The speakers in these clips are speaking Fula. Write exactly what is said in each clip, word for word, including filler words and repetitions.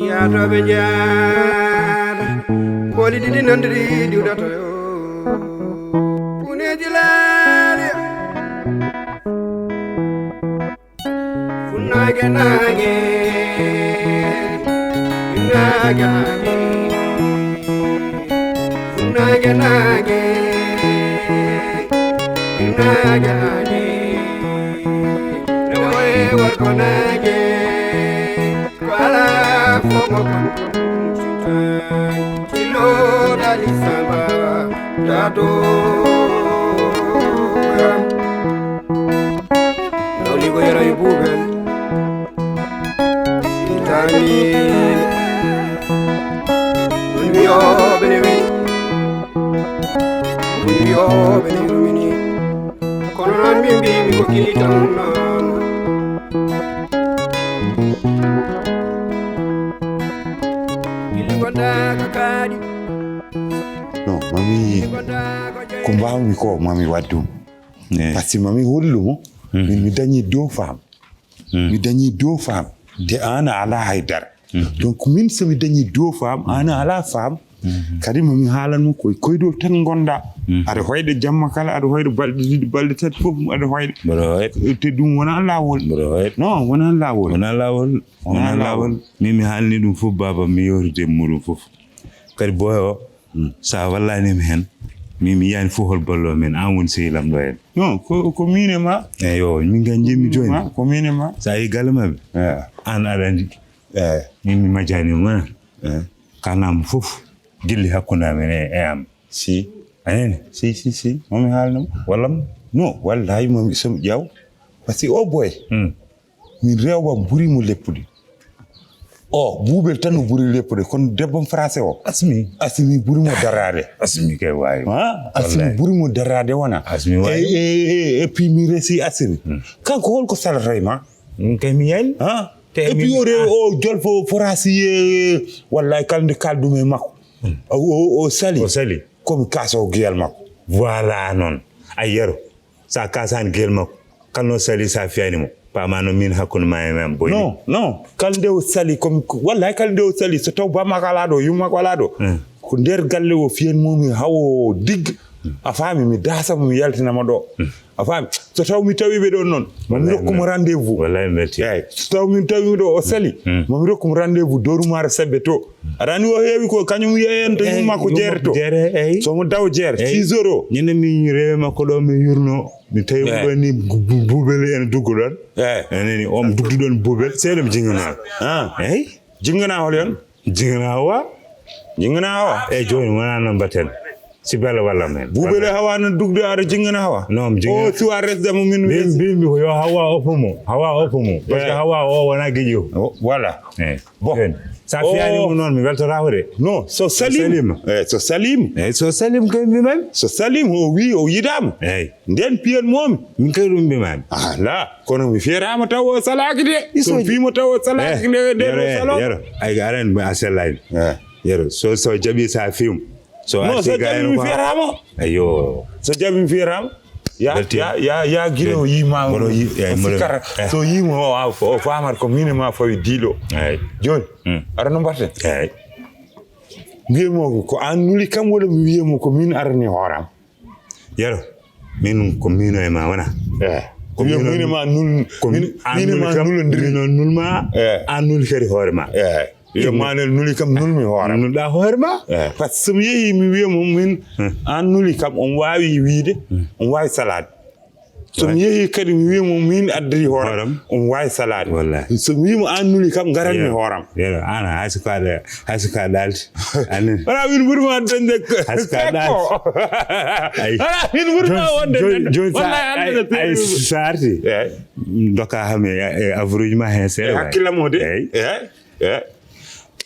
Yaatooɓe njaada, booli ɗiɗi nandiri diwdata yo. Kuneeji laali. Funnaage naage, funnaage naage, funnaage naage, funnaage naage. Rewo e worgo naage, ko alaa fof mo kon. Tilo dali samba, dado. Nawligo yero e buubel. Itani. Won wiyooɓe ne wi. Won wiyooɓe ne rumini. Kono noon min mbimi ko kili tan noon. Kili gondaaka kaaɗi. Non, mami, ko mbawmi ko, mami waɗ ɗum. Par ce que mami hollu mo, min mi dañi deux femmes. Mi dañi deux femmes. Te an a ala haydara. Donc min so mi dañi deux femmes, an a ala femme. Kadi mami haalan mo koye koydol tan ngonɗa. Aɗa hoyɗa jamma kala, aɗa hoyɗa balɗe ɗiɗi, balɗe tati fof aɗa hoyɗa. Te ɗum wona lawol. Non, wona lawol. Wona lawol. Wona lawol. Min mi haalni ɗum fof, baaba, mi yewtide e muɗum fof. Kadi boy o, sa wallani mi hen, min mi yiyani fof hol ballo men, an woni sehilam ɗo hen. Non, ko, ko min e ma. Eyyo, min gan jimmi joni. Ko min e ma. Sa yi galle maɓɓe, an aɗa andi. Min mi majjani ma. Kalnamo fof, gilli hakkude amen e, e am. Si. Anani? Si, si, si. Mami haalnamo. Walla? Non, wallahi mami somi ƴaw. Par ce que o boy. Min rewɓam ɓuri mo leppude. O buubel tan no ɓuri leppude, kono debbam français o. Asmi. Asmi ɓuri mo darade. Asmi kay wawi. Ha? Asmi ɓuri mo darade wona. Asmi wawi. E, e, e, et puis mi resi asiri. Kanko holko salata e ma? Min kay mi yani. Ha? Et puis o rew o jolfo forasi, wallahi kala nde kalɗum e makko. O, o, o sali. O sali. Komi kaso giyal makko. Voilà noon. A yero. Sa kasani gel makko, kalno sali sa fiyani mo, pama no min hakkunde ma e men boyni. Non, non, kala nde o sali, komi, wallahi kala nde o sali, so taw bamma ko ala ɗo, yumma ko ala ɗo, ko nder galle o fiyan mumi hawo digg. A faami, mi dasa mo, mi yaltina mo ɗo. A faami, so taw mi tawi ɓe ɗon noon, mami rokku mo rendez-vous. Wallahi mi welti. Eyyi, so taw min tawi ɗo o sali, mami rokku mo rendez-vous dorumaare sebbe to. Aɗa andi o heewi ko kañum yeyanta yumma ko jeere to. Jeere, eyyi. So mo daw jeere six euros. Ñande min rewe makko ɗo, min yurno, mi tawi mo ɗo ni buubel ene duggo ɗon. Eyyi. Ene ni om dugdu ɗon buubel, seeɗa mi jingana. Eyyi. Jingana hol yon? Jingana hawa. Jingana hawa. Eyyi, joni wona noon mbatten. Si bella walla men. Buubel e hawa no dugde aɗa jingana hawa. Non, mi jingana. O siwa resde mo min. Min mbimi ko yo hawa oppo mo. Hawa oppo mo. Parce que hawa o wona giƴo. Voilà. Eyyi. Bon. Sa fiyani mo noon mi weltorako de. Non, so salima. Eyyi, so salim. Eyyi, so salim kay mbimami. So salim o wi o yidama. Eyyi. Nden piyan momi. Min kay ɗum mbimami. Ala, kono mi fiyatama taw o salaki de. So mbimo taw o salaki de, de o salo. Yero, ay aran mi a sellani. Yero, so, so jaɓi sa fim. So non, so jaɓi mi fiyatama. Ayo. So jaɓi mi fiyatama. Ya, ya, ya, ya gire o yima. Mono yi, eh, o mono. Sikkata. So yima o, o, o famat ko min e ma fawi diiɗo. Eyyi. Joni, ara no mbatten. Eyyi. Mbiyemo ko an nuli kam wala mi wiyemo ko min arani hooram? Yero, min ko mino e ma wona. Eyyi. Ko min e ma nul, ko min e ma nulondiri. Mino nulma, an nuli kadi hoore ma. Eyyi. Yo manel nuli kam nulmi hooram. Nulɗa hoore ma. Eyyi. Par ce que so mi yeehi mi wiya mo min an nuli kam, on wawi wiide, on wawi salade. So mi yeehi kadi mi wiya mo min addiri hooram, on wawi salade. Wallahi. So mi wimo an nuli kam, garanmi hooram. Yero, an hay so ka ɗa, hay so ka ɗalti. Anin. Wala min ɓurma dañde. Hay so ka ɗalti. Ay. Wala min ɓurma wonde. Joni sa, ay, sarti. Eyyi. Doka ham e, e avril ma hen seeɗa. Hakkillam o de. Eyyi. Eyyi. Eyyi.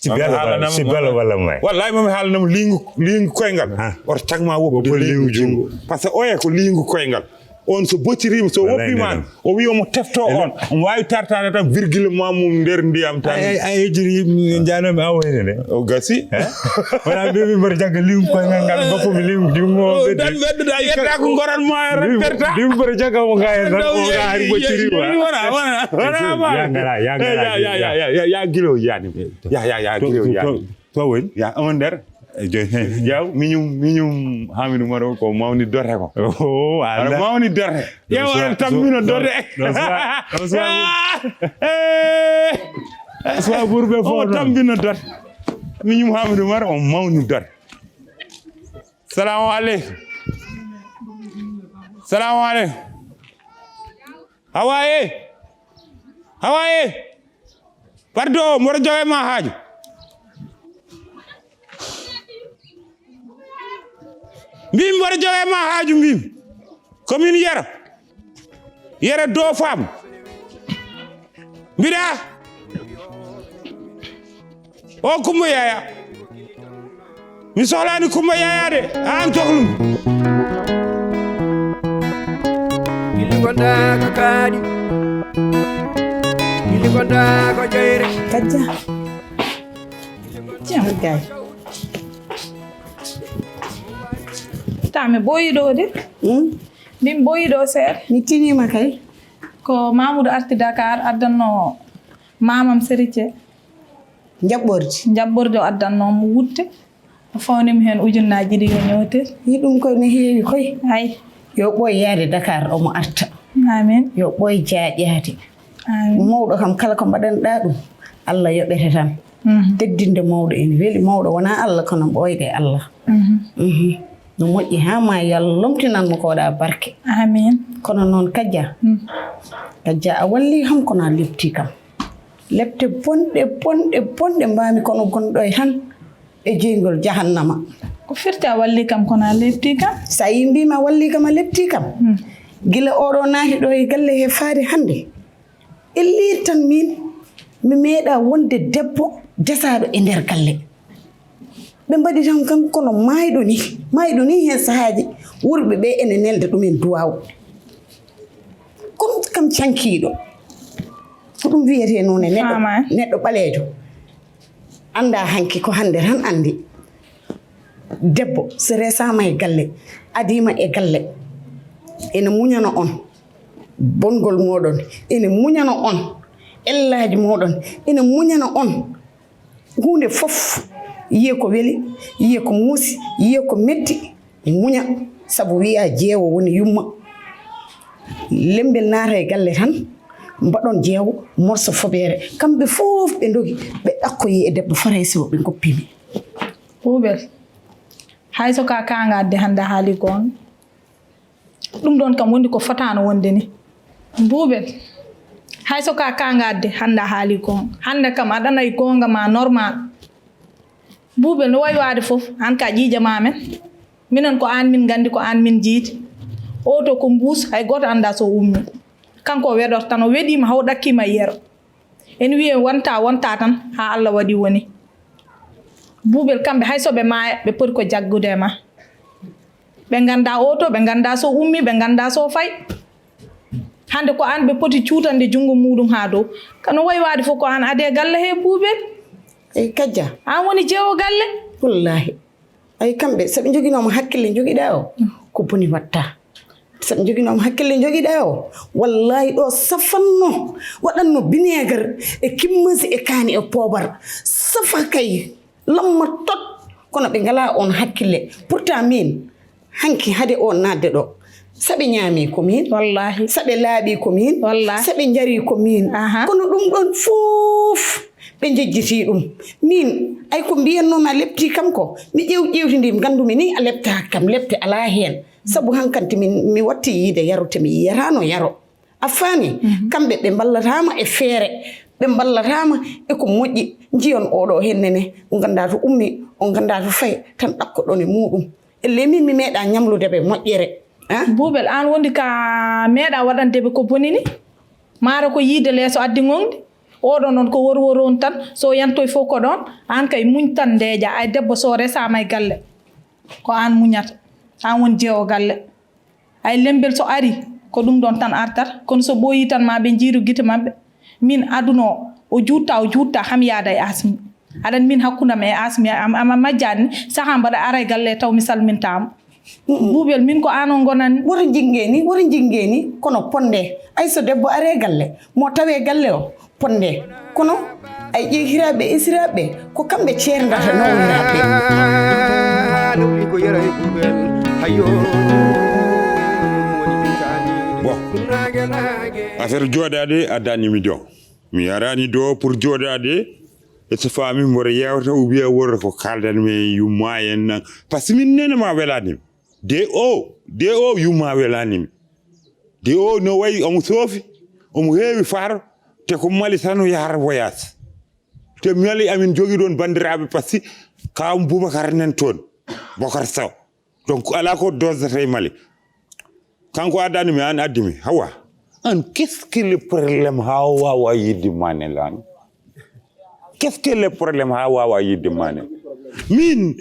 Si bella walla may. Wallahi mami haalanamo lingu, lingu koyngal. Oto cagma woppude lingu jungo. Par ce que oya ko lingu koyngal. On so bocciriima, so woppii ma, o wiyi omo tefto on. Omo waawi tartaade tan virgule ma mum nder ndiyam tan. Ay, ay, ay, jiri, mi jaanoo mi awoyde nde. O gasi. Eh? Wona mbiimi mboɗo jagga liw koyngal ngal, bappu mi liw, diw mo. O, tan weddude a yetta ko ngoran ma e ran perta. Diw mboɗo jagga mo ngayen tan, o ga hari bocciri wa. Wona, wona, wona ma. Ya ngara, ya ngara, ya, ya, ya, ya, ya, ya, gilo yani. Ya, ya, ya, gilo yani. To woni? Ya, on nder. Jaw, miñum, miñum Hamidou Maro ko mawni dote ko. Oh, ala. Mawni dote. Yaw, ala tambino dote. Ɗo suwa, ɗo suwa. Ɗo suwa ɓurɓe fof. O tambino dote. Miñum Hamidou Maro o mawni dote. Salamu aleykum. Salamu aleykum. Hawaye. Hawaye. Pardon, mboɗo joga e ma haaju. Mbimi mboɗo joga e ma haaju, mbimi. Ko min Yero. Yero do fam. Mbiɗa. O Kumba Yaya. Mi sohlaani Kumba Yaya de, aan sohlumi. Gili gonda ko kaaɗi. Gili gonda ko jeyre. Kajja. Jam. Gay. Ta mi ɓooyi ɗo de. Hmm? Min ɓooyi ɗo seeɗa. Mi tiniima kay. Ko Mamoudou arti Dakar, addanno mamam Serigne. Njaɓɓordi. Njaɓɓordi o addanno mo wutte. O fawnii mi heen ujunnaaji ɗiɗi yo ñootir. Yi ɗum koy ne heewi koy. Ay. Yo ɓooy yaade Dakar omo arta. Amin. Yo ɓooy jaaƴaade. Amin. Mawɗo kam kala ko mbaɗanɗa ɗum, Allah yoɓete tan. Mhm. Teddinde mawɗo ene weli. Mawɗo wonaa Allah kono ɓooyɗe Allah. Mhm. Mhm. No moƴƴi haa ma yo Allah lomtinan mo ko waɗa barke. Amin. Kono noon Kajja. Mhm. Kajja a walli kam kono a lepti kam. Lepte bonɗe, bonɗe, bonɗe mbami kono gonɗo e tan. E jeygol jahannama. Ko firti a walli kam kono a lepti kam? So a yi mbima walli kam a lepti kam. Hmm. Gila oɗo naati ɗo e galle he faade hannde. Ellir tan min mi meeɗa wonde debbo desaɗo e nder galle. Ɓe mbaɗi tan kam kono mayɗo ni, mayɗo ni hen sahaaji worɓe ɓe ene nelda ɗumen duwaw. Kono kam cankiɗo. Ko ɗum wiyete noon e neɗɗo, neɗɗo ɓaleejo. Annda hanki ko hannde tan anndi. Debbo so resama e galle, adima e galle, ene muñana on bongol moɗon, ene muñana on ellaji moɗon, ene muñana on huunde fof. Yiye ko weli, yiye ko muusi, yiye ko metti, muña, sabu wiya jeewo woni yumma. Lembel naata e galle tan, mbaɗon jeewo, morso fobeere. Kamɓe fof ɓe ndogi, ɓe ɗakkoyi e debbo Farayse o, ɓe ngoppimi. Buubel, hay so ka kaangaade hannde a haali goonga. Ɗum ɗoon kam wondi ko fotaano wonde ni. Buubel, hay so ka kaangaade hannde a haali goonga. Hannde kam aɗa anndi goonga ma normal. Buubel no wayi waade fof, aan ka ƴiiƴa ma men. Minen ko aan min nganndi, ko aan min njiidi. O to ko mbuus, hay gooto annda so ummi. Kanko o weɗorta tan, o weɗiima haw ɗakkima e Yero. Ene wiyee wonta, wonta tan haa Allah waɗi woni. Buubel kamɓe hay so ɓe maaya, ɓe poti ko jaggude e ma. Ɓe ngannda o to, ɓe ngannda so ummi, ɓe ngannda so fay. Hannde ko aan ɓe poti cuutande junngo muuɗum haa dow. Kano wayi waade fof ko aan adee galle he Buubel. Ey Kajja. Aan woni jeewo galle. Wallaahi. Ay, kamɓe, so ɓe njoginooma hakkille njogiɗaa o, ko boni watta. So ɓe njoginooma hakkille njogiɗaa o, wallaahi ɗo safanno, waɗanno bineegar e kimmansi e kaani e poobar. Safa kay, lamma tot, kono ɓe ngalaa oon hakkille. Pourtant miin, hanki hade o naatde ɗo, so ɓe ñaami ko miin. Wallaahi. So ɓe laaɓi ko miin. Wallaahi. So ɓe njari ko miin. Aha. Kono ɗum ɗoon fof, ɓe njejjiti ɗum. Miin, ay ko mbiyatnoo ma lepti kam ko, mi ƴeew ƴeewtidi, nganndumi ni a leptaaka kam, lepte alaa heen. Sabu hankanti min, mi watti yiide Yero, te mi yiyataano Yero. A faami? Mhm. Kamɓe ɓe mballataama e feere, ɓe mballataama e ko moƴƴi. Njiyon oɗo heen nene, o nganndaa to ummi, o nganndaa to fayi, tan ɗakkoɗon e muuɗum. Ellee min mi meeɗaa ñamlude ɓe moƴƴere. Ah? Buubel, aan wondi ka meeɗaa waɗande ɓe ko boni ni? Maara ko yiide leeso addi ŋoŋde? Oɗo noon ko worwor on tan, so yantoy fof ko ɗoon, aan kay muñ tan ndeeƴa, ay debbo so resaama e galle, ko aan muñata, aan woni jeewo galle. Ay lembel so ari, Ko ɗum ɗon tan artat, kono so ɓooyii tan ma ɓe njiiru gite maɓɓe. Min aduna o, o juutta, o juutta, ham yaada e Asmi. Aɗan min hakkundam e Asmi, am, am, am majjaani, sahaa mbaɗa ara e galle taw mi salmintaama. Buubel, min ko aan o ngonanmi. Woto jinngee ni, woto jinngee ni, kono ponde. Ay so debbo aree galle, mo tawee galle o, ponde. Kono ay ƴeew hiraaɓe e esiraaɓe, ko kamɓe ceerndata nawliraaɓe. Lawli ko yera e Buubel, hayo. Bon, affaire jooɗaade addani mi ɗo. Mi araani ɗo pour jooɗaade. Ete faami mboɗo yewta ou bien wonde ko kaaldan mi yumma en nan. Parce que min nene ma welaani mi. De o, de o yumma welaani mi. De o no wayi omo soofi, omo heewi faro, te ko Mali tan o yahata voyage. Te Mali amin jogii ɗoon banndiraaɓe parce que kaaw Boubacar nan toon, Bokar Sow. Donc alaa ko dosdata e Mali. Kanko addani mi, aan addi mi. Hawa. Aan, qu'est-ce que le problème haa o waawa yiɗde Manel aan? Qu'est-ce que le problème haa o waawa yiɗde Manel? Min,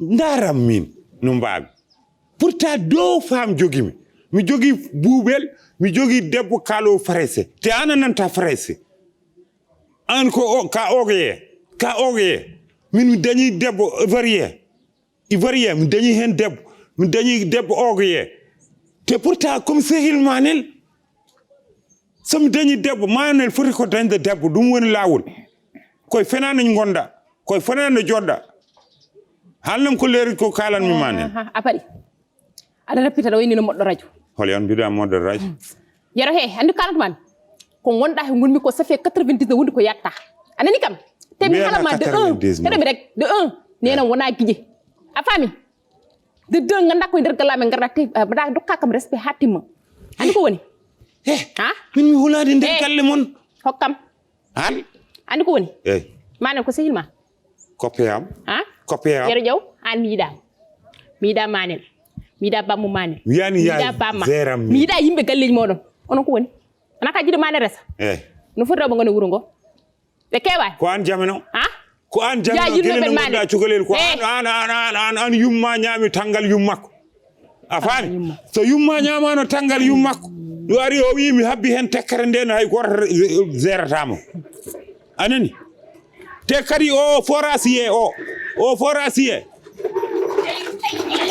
ndaaram min, no mbaami. Pourtant deux femmes jogii mi. Mi jogii Buubel, mi jogii debbo kaaloowo Farayse. Te aan a nanta Farayse. Aan ko o, ka ogoye, ka ogoye. Min mi dañii debbo Ivoirien. Ivoirien, mi dañii heen debbo. Mi dañii debbo ogoye. Te pourtant, comme sehil Manel, so mi dañii debbo, Manel foti ko dañde debbo. Ɗum woni laawol. Koye fenaande ngonɗa, koye fenaande joɗɗa. Haalnam ko leeri ko kaalanmi Manel. Aha, a paɗi. Aɗa rappita aɗa wayni no moɗɗo radio. Holi on mbiɗa moɗɗo radio. Yero he, anndi ko kaalatma mi? Ko ngonɗa he ngonmi ko, ça fait quatre-vingt-dix-neuf woni ko yatta. A nani kam? Te mi haalama de un, keɗomi rek, de un, nenam wona giƴe. A faami? De deux, ngannda koye nder galle amen ngarɗa te, ah, mbaɗa dokka kam respect haa timma. Anndi ko woni? He, ha? Min mi hulaade nder galle mon. Hokkam. An? Anndi ko woni? Eyi. Manel ko sehil ma? Coppe am. Ha? Coppe am. Yero Jaw, an mi yiɗa. Mi yiɗa Manel. Mi yiɗa bammo Manel. Mi yiɗa bamma. Mi yiɗa yimɓe galleeji moɗon. Onon ko woni? Ana ka jiɗo Manel resa? Eyi. No foti rewɓe ngoni wuro ngo? Ɓe keewaani. Ko an jamano. Ha? Ko an jamano, kene no ngonɗa cukalel, ko an, an, an, an, an, an yumma ñaami tanngal yummakko. A faami? So yumma ñaamaano tanngal yummakko, ɗo ari o wii mi habbi heen tekkere nden hay gooto jerataama. A nani? Te kadi o forasiye o, o forasiye.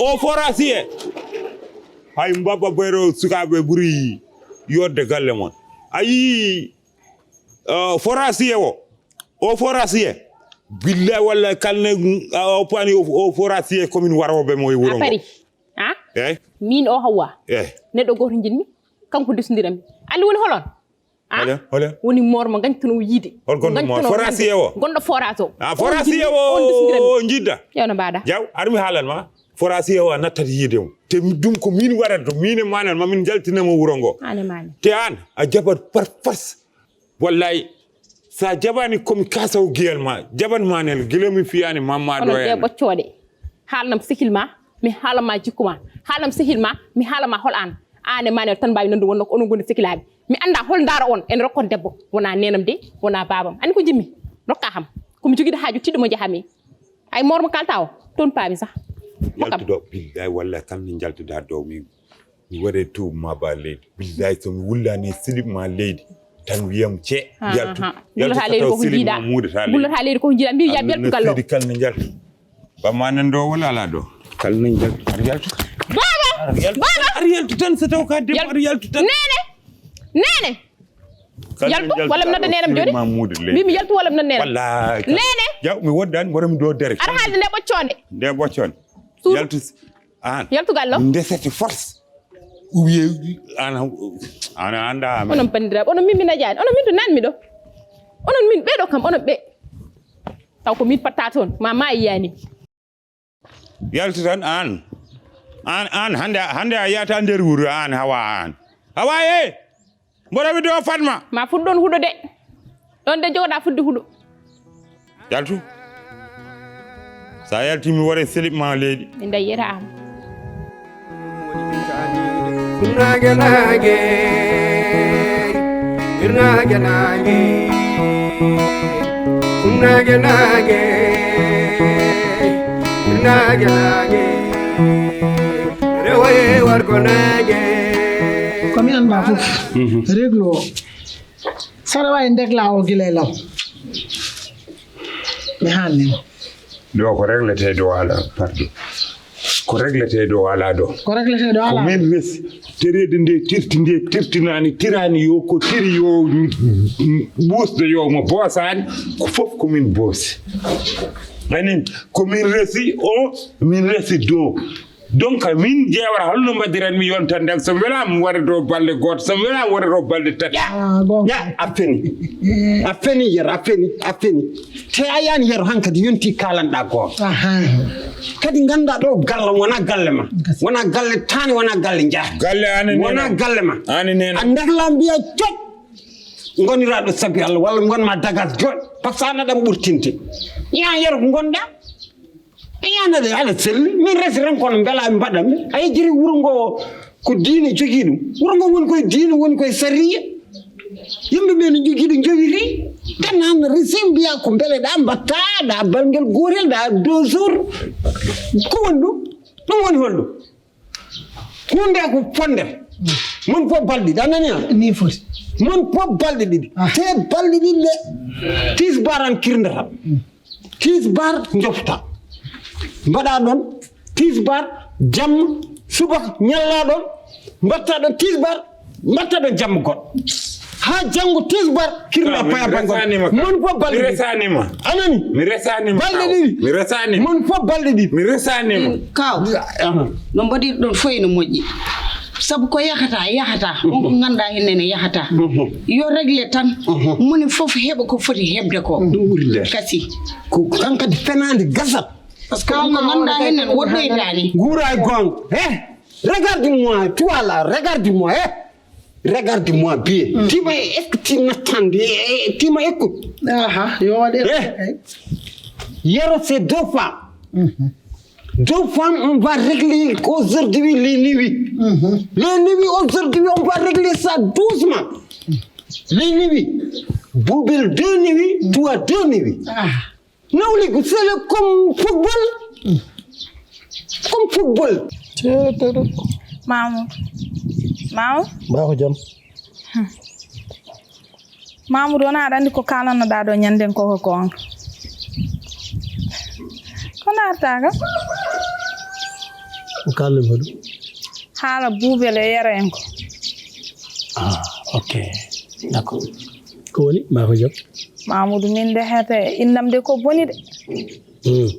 O forasiye. Hay mbabba bayro sukaaɓe ɓuri yodde galle mon. A yii, uh, forasiye o. O forasiye. Billahi wallahi kalne a oppani o forasiye komin waroɓe mo e wuro ngo. A pari. Ha? Eh? Min o Hawwa. Eh. Neɗɗo goto jinmi, kanko desodiranmi. Andi woni holon? Ha? Hole, hole. Woni mor mo gañtuno yiide. Hol gonɗo mor? Forasiye o. Gonɗo forage o. Ah, forasiye o. On desodiranmi. O jidda. Yewno mbaɗa. Jaw, ar mi haalan ma. Forasiye o a nattat yiide mo. Te ɗum ko min waɗata ɗum. Min e manan ma min jaltinamo wuro ngo. An e manan. Te an a jaɓat par force. Wallaay, so a jaɓaani ko mi kasaw giyal ma, jaɓan ma nel gila mi fiyaani mamma ɗo. Onon ɓee ɓoccooɗe, haalanam sehil ma, mi haalama jikku ma, haalanam sehil ma, mi haalama hol aan. Aan e ma nel tan mbaawi nande wonno ko onon ngoni sehilaaɓe. Mi annda hol ndaara on, en rokkon debbo, wona neenam de, wona baabam. Anndi ko njimmi? Rokka ham. Ko mi jogiiɗo haaju tiiɗɗo mo njaha mi. Ay moor mo kalta o, toon paami sah. Hokkam. Yaltuɗo, billaay wallaay kam ne njaltuda dow min. Mi waɗe tuubu ma ba leydi. Billaay so mi wullani slip ma leydi tan wiyam ce. Yaltu. Gullata leydi koko jiiɗa. Gullata leydi koko jiiɗa. Mbi ya beltu gallo. Kal ne njaltu. Bamma nan ɗo wala ala ɗo. Kal ne njaltu. Ar yaltu. Baba. Baba. Ar yaltu tan so taw ka debbo ar yaltu tan. Nene. Nene. Yaltu walla mi nodda nenam joni. Mbi mi yaltu walla mi nodda nenam. Nene. Jaw mi woddani mboɗo mi do dere. Ar haalde nde ɓoccoonde. Nde ɓoccoonde. Yaltu. An yaltugal ɗo ndesete force. Wiye an an anda amen. Onon bandiraɓe onon min mi najaani onon min to nanmi ɗo. Onon min ɓeɗo kam onon ɓe. Taw ko min patta toon ma ma yiyani. Yaltu tan an. An an hande hande a yiyata nder wuro an hawa an. Hawa e. Mboɗo mi ɗo Fatma. Ma fuɗɗon huɗo de. Ɗon de jogoɗa fuɗde huɗo. Yaltu. Sa yalti mi ware slip ma leydi. Mi dayyira am. Nage nage. Nage nage. Nage nage. Nage nage. Rewaye warko nage. Fof. Réglo o. Saɗa wawi ndegla o gila e law. Mi haalnima. Ɗo ko regleteeɗo o alaa, pardon. Ko regleteeɗo o alaa ɗo. Ko regleteeɗo o alaa. Ko min resi. Tereede nde tirti nde tirtinaani, tiraani yo ko tiri yo ɓuusde yo mo boosaani, ko fof ko min boosi. Anin, ko min resi o, min resi do. Donc, min ƴeewata holno mbaɗiranmi yontan nden. So mi welaama, mi waɗa ɗo balɗe gooto. So mi welaama, mi waɗa ɗo balɗe tati. Ya, a feni. A feni, Yero, a feni, a feni. Te a yaani, Yero, hankadi yonti kaalanɗa goonga. Kadi ngannda ɗo galle wona galle ma. Wona galle taani, wona galle njaar. Galle ane nena. Wona galle ma. Ane nena. A ndegla mbiya coƴ. Ngoniraɗo sabi Allah, walla ngonma dagas joɗ. Parce que an aɗa ɓurtinde. Ya, Yero, ko ngonɗa? Ɓe yanade ala selli, min resi ren kono mbela ɓe mbaɗa mi. A yejjiri wuro ngo ko diine jogii ɗum. Wuro ngo woni koye diine, woni koye sariya. Yimɓe ɓe no jogii ɗo jowiri. Tan han resi mbiya ko mbele ɗa mbatta, ɗa balngel gotel, ɗa deux jours. Ko woni ɗum? Ɗum woni holɗum? Hunde ko fonde. Mon fof balɗe ɗiɗi, a nani am? Ni foti. Mon fof balɗe ɗiɗi. Ah. Te balɗe ɗiɗi ɗe, tisbar an kirndata. Tisbar jofta. Mbaɗa ɗon tisbar, jamma, subaka, ñalla ɗon, mbatta ɗon tisbar, mbatta ɗon jamma goɗɗo. Ha janngo tisbar, kirna paya bango. Mon fof balɗe ɗiɗi. Mi resanima. Anani? Mi resanima. Balɗe ɗiɗi. Mi resanima. Mon fof balɗe ɗiɗi. Mi resanima. Kaw. Aha. No mbaɗirɗon fof ene moƴƴi. Sabu ko yahata, yahata. On ko ngannduɗaa heen nene yahata. Yo regle tan. Moni fof heɓa ko foti heɓde ko. Ɗum ɓuri nde. Kasi. Ko kan kadi fenaande gasat. Parce que on ko ngannduɗaa heen nene woɗɗoytaani. Nguura e goonga. He? Regarde-moi, toi là, regarde-moi, he? Regarde-moi bien. Tima, est-ce que tu m'entends? Eh, eh, tima, écoute. Aha, yo waɗe. Eh. Yero, c'est deux femmes. Deux femmes, on va régler aujourd'hui les nuits. Les nuits, aujourd'hui, on va régler ça doucement. Les nuits. Boubel deux nuits, toi deux nuits. Ah. Nawligu, c'est le comme football. Comme football. Mamoudou. Mamoudou. Mbaa ko jam? Mamoudou, wona aɗa anndi ko kaalannoɗaa ɗo ñanden ko ko goonga. Ko ndaartaa kam? Ko kaalanmi ko ɗum? Haala Boubel e Yero en ko. Ah, ok. D'accord. Ko woni? Mbaa ko jam? Mamoudou, min de hete innam de ko boni de. Hmm.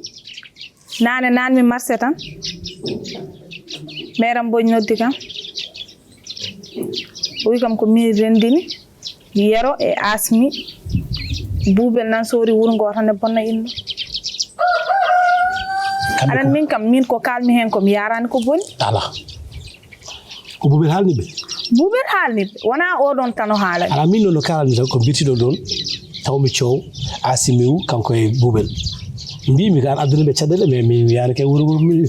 Naane naan mi marché tan. Meeram Mbodj noddi kam. O wi kam ko min renndini Yero e Asmi. Boubel nan soori wuro ngo tan e bonna inno. Aɗan min kam, min ko kaalmi heen ko mi yaaraani ko boni. Ala. Ko Boubel haalni ɓe? Boubel haalni ɓe. Wonaa oɗon tan o haalani. Ala min noon no kaalani tan ko mbirtiɗo ɗoon. Taw mi coow. Asimiw kanko e Boubel. Mbimi ko an addani ɓe caɗeele, mais min mi yaani kay wuro wuro mi.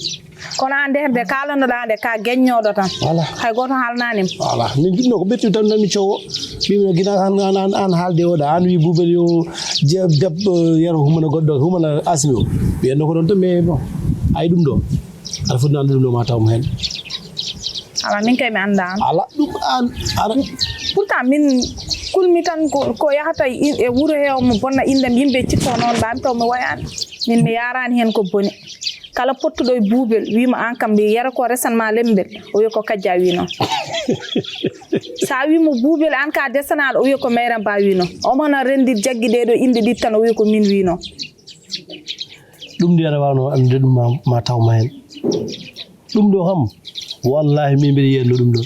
Kono an de nde kaalanoɗaa nde ka geññooɗo tan. Voilà. Hay gooto haalnaani ma. Voilà. Min ɗum ɗo ko ɓetti tan nan mi coowo. Mbimi no gina an, an, an, an haalde o ɗa. An wi Boubel yo je-, deb, eh, Yero humana goɗɗo, humana Asimiw. Ɓiyanno ko ɗon to, mais bon. Ay ɗum ɗo. Aɗa foti nande ɗum ɗo ma taw mo heen. Ala, min kay mi annda an. Ala ɗum an, ala. Pourtant min kulmi tan ko, ko yahata e, e wuro he omo bonna inndam, yimɓe cikko noon, mbami taw mi wayani. Min mi yarani heen ko boni. Kala pottuɗo e Boubel, wima an kam mbi Yero ko resan ma lembel. O wi ko kajja wi noon. Sa wimo Boubel an ka desanaɗo, o wi ko Meeram Ba wi noon. Omo na rendi jaggi ɗeɗo inɗe ɗiɗi tan, o wi ko min wi noon. Ɗum ndi aɗa wawno anndude ɗum ma, ma taw ma heen. Ɗum ɗo kam, wallahi min mbiɗa yiyanno ɗum ɗo.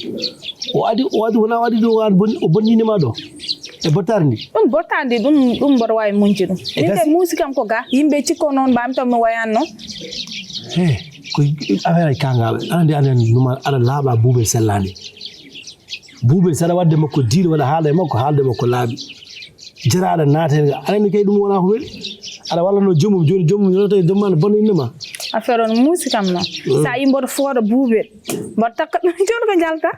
O adi, o adi, wona o adi ɗo, an bonni, o bonnini ma ɗo. E bottari ndi. Ɗum bottari ndi, ɗum, ɗum mboɗo wawi muñde ɗum. E min de gasi. Muusi kam ko ga, yimɓe cikko noon, mbami taw mi wayanno. He, ko affaire ay kangal. Aɗa andi, aɗa andi, numa, aɗa laaɓa Boubel sellani. Boubel, saɗa wadde makko diine, waɗa haala e makko, haalde makko laaɓi. Jara aɗa naata heen, aɗa andi kay ɗum wona ko weli. Aɗa walla no joomum, jooni joomum yonata e joom ma, no bonno innde ma. Affaire on muusi kam noon. So a yii mboɗo fooɗa buubel, mboɗo takka ɗum jooni ko njalta.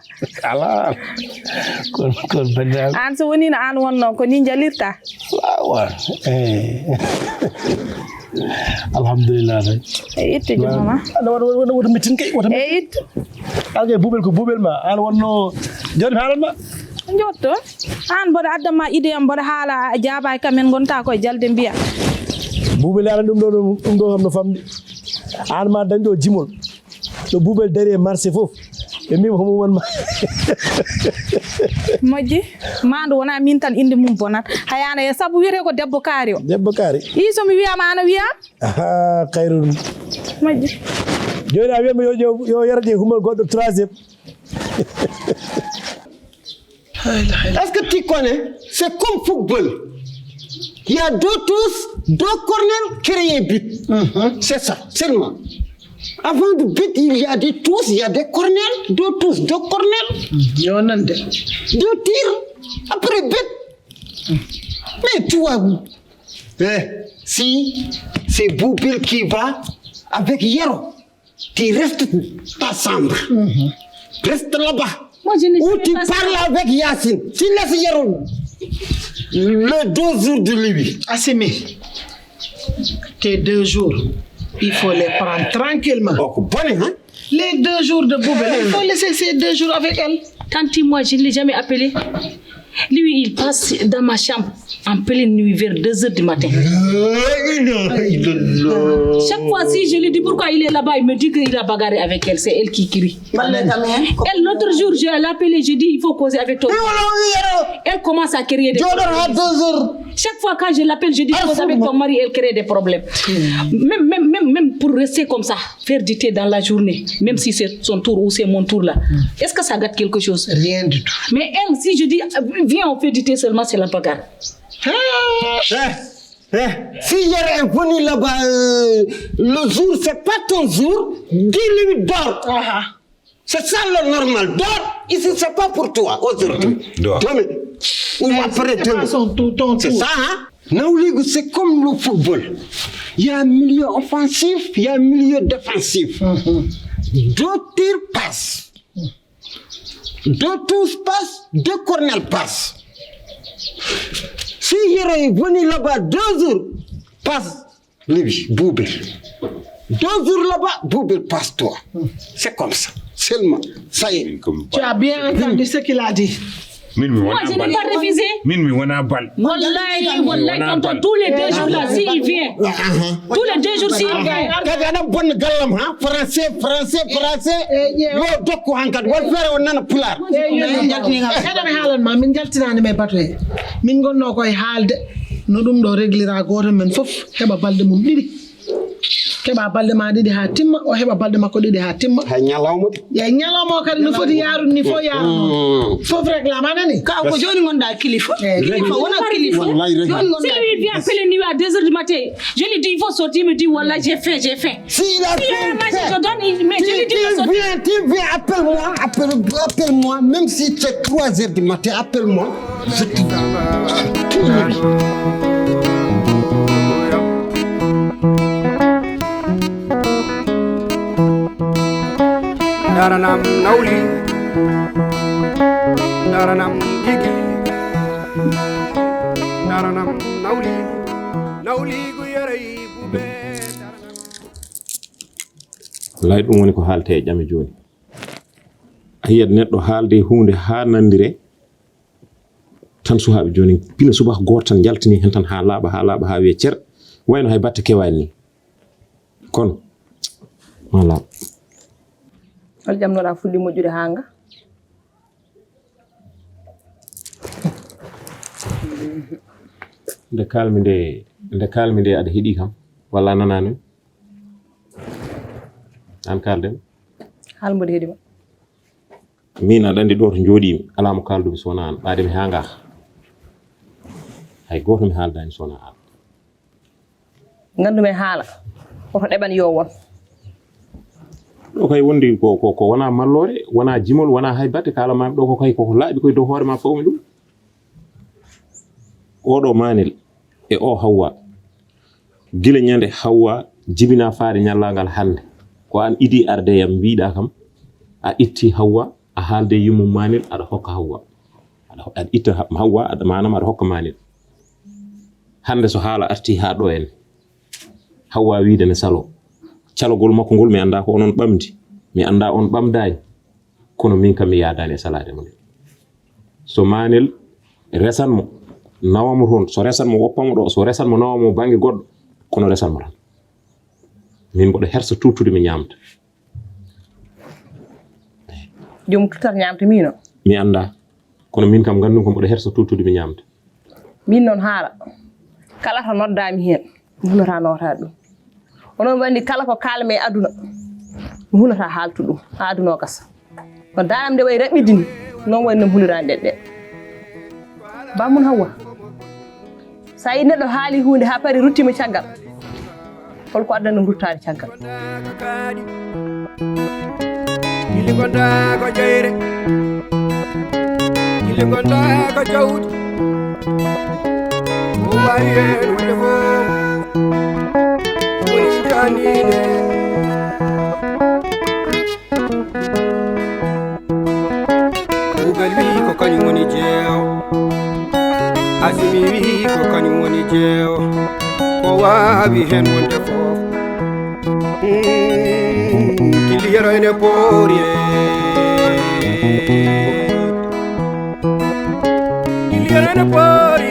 Alaa. Kon, kon banndiraaɓe. Aan so woniino aan wonnoo, ko nii njalirta? Waaw, waaw. Eh. Alhamdulillah tan. E ittu jooma. Aɗa waɗa, waɗa, waɗa, waɗa mettin kay, waɗa mettin. E ittu. An kay buubel ko buubel ma, aan wonnoo, jooni mi haalan ma. Njotto. Aan mboɗo addan ma idée am, mboɗo haala, a jaabaaki kam, en ngonta koye jalde mbiya. Buubel yaala ɗum ɗo, ɗum, ɗum ɗo kam no famɗi. Aan ma dañ ɗo jimol. Ɗo buubel dari e marché fof. Ɓe mbiima ko mum won ma. Moƴƴi, maandu wonaa miin tan innde mum bonat. Hayaana e sabu wiyetee ko debbo kaari o. Debbo kaari. Ii, so mi wiyaama, ana wiyaama? Aha, kayrun. Moƴƴi. Jooni a wiyatmi yo, yo, yo yaraje humor goɗɗo troisième. Est-ce que tu connais? C'est comme football. Il y a deux touches, deux corners, créer but. Mhm. C'est ça, seulement. Avant de but, il y a des touches, il y a des corners, deux touches, deux corners. Yo nande. Deux tirs, après but. Mais tu vois, eh, si c'est Boubel qui va avec Yaro, tu restes ta chambre. Mhm. Reste là-bas. Moi, je ne Ou serai tu pas parles avec Yacine. Tu laisses Yaro les deux jours de lui. Assimi, tes deux jours, il faut les prendre tranquillement. Oh, ko bone, hein? Les deux jours de Boubel, il faut laisser ces deux jours avec elle. Tanti, moi, je ne l'ai jamais appelé. Lui, il passe dans ma chambre en pleine nuit vers deux heures du matin. La ilaha illallah. Chaque fois, si je lui dis pourquoi il est là-bas, il me dit qu'il a bagarré avec elle. C'est elle qui crie. Balle kam hen. Elle, l'autre jour, je l'ai appelée, je dis, il faut causer avec toi. Mi wona o wiyata. Elle commence à crier des Jooɗoto haa deux heures. Chaque fois quand je l'appelle, je dis, cause avec ton mari, elle crée des problèmes. Même, même, même, même pour rester comme ça, faire du thé dans la journée, même si c'est son tour ou c'est mon tour là, est-ce que ça gâte quelque chose? Rien du tout. Mais elle, si je dis, euh, viens, on fait du thé seulement, c'est la bagarre. Eh, eh, si hier est venu là-bas, euh, le jour, c'est pas ton jour, dis-lui dors. Ah, ah. C'est ça le normal. Dors, ici, c'est pas pour toi aujourd'hui. Dors. Demain, ou après-demain. C'est pas son tour, ton tour. C'est ça, hein? Nawliigu, c'est comme le football. Il y a milieu offensif, il y a milieu défensif. Mhm. Deux tirs passent. Deux touches passent, deux corners passent. Si Yero est venu là-bas deux jours, passe lui, Boubel. Deux jours là-bas, Boubel passe toi. C'est comme ça. Seulement, ça y est. Tu as bien entendu ce qu'il a dit. Min mi Moi, wona je n'ai bal. Pas refusé. Min mi wona bal. Wallahi, wallahi, tonton, tous les deux jours là, s'il vient. Tous les deux jours, s'il vient. Kadi ana bonna gallam, ha? Français, français, français. Yo dokku hankadi. Won feere o nana pulaar. Eɗen haalan ma, min jaltinaani ma e bato he. Min ngonno koye haalde no ɗum ɗo reglira, gooto men fof heɓa balɗe mum ɗiɗi. Keɓa balɗe ma ɗiɗi haa timma, o heɓa balɗe makko ɗiɗi haa timma. Hay ñalawma de. Yeey, ñalawma o kadi no foti yaarude ni fof yaarude. Mm. Fof reglama, a nani? Ka ko jooni ngonɗa kilifa. Eey. Kilifa, wona kilifa. Wallahi, jooni ngonɗa. Si lui vient appeler nuit à deux heures du matin, je lui dis, il faut sortir, il me dit, wallah, j'ai faim, j'ai faim. Si il a faim, je donne, mais je lui dis, il faut sortir. Viens, tu viens, appelle-moi, appelle, appelle-moi, même si c'est trois heures du matin, appelle-moi. Daranam nawli, daranam gigi, daranam nawli, nawligu yaray bube, daranam. Wallahi, ɗum woni ko haalte e ƴame jooni. A yiyat neɗɗo haalde huunde haa nanndire, tan suhaaɓe jooni pina subaka gooto tan njaltini heen tan haa laaɓa, haa laaɓa, haa wiya cer, wayno hay batte kewaani ni. Kono, maa laaɓ. Hol jam noɗa fuɗɗi moƴƴude haa nga? Nde kaalmi nde, nde kaalmi nde aɗa heɗi kam, walla a nanaani? Aan kaalden. Haal mboɗo heɗi ma. Min aɗa anndi ɗo to njooɗiimi, alaa mo kaaldumi so wonaa aan, ɓaade mi haa ngaaka. Hay gooto mi haaldaani so wonaa aan. Nganndu-mi haala, woto ɗeɓan yo won. Ɗo kay wondi ko, ko, ko wonaa malloore, wonaa jimol, wonaa hay batte, kaalamaami ɗo ko kay koko laaɓi koye dow hoore ma fawmi ɗum. Oɗo maanel e o Hawwa, gila ñande Hawwa Jibina faade ñallaagal hannde, ko aan idi arde yam mbiiɗaa kam, a itti Hawwa, a haalde yummum Maanel, aɗa hokka Hawwa. Aɗa, aɗa itta Ha-, Hawwa, aɗa, maanaam aɗa hokka Maanel. Hannde so haala arti haa ɗo en, Hawwa wiide ne saloo. Calogol makko ngol, mi anndaa ko onon ɓamdi, mi anndaa on ɓamdaani, kono min kam mi yaadaani e salaade mo nde. So Maanel resan mo, nawa mo toon, so resan mo woppa mo ɗo, so resan mo nawa mo bannge goɗɗo, kono resan mo tan. Min mboɗo hersa tuttude mi ñaamta. Joom tuttat ñaamta miino? Mi anndaa. Kono min kam nganndumi ko mboɗo hersa tuttude mi ñaamta. Min noon haala. Kala to noddaami heen, mi hunataa nootaade ɗum. Onon nganndi kala ko kaalmi e aduna, mi hunataa haaltude ɗum. Haa aduna o gasa. No daande am nde wayi raɓɓiɗde ni, noon wayi no mi huliraani ɗeɗɗe. Bammun Hawwa. So a yii neɗɗo haali huunde haa pari ruttiima caggal, hol ko addani ɗum ruttaade caggal? Gilli gonda ko jeyre, gilli gonda ko jawdi, ko waawi heen wonde fof, woni sutaniide. Kuugal wi ko kañum woni jeewo, Asimi wi ko kañum woni jeewo, ko waawi heen wonde fof. Mm, gilli yero ene poori e. Gilli yero ene poori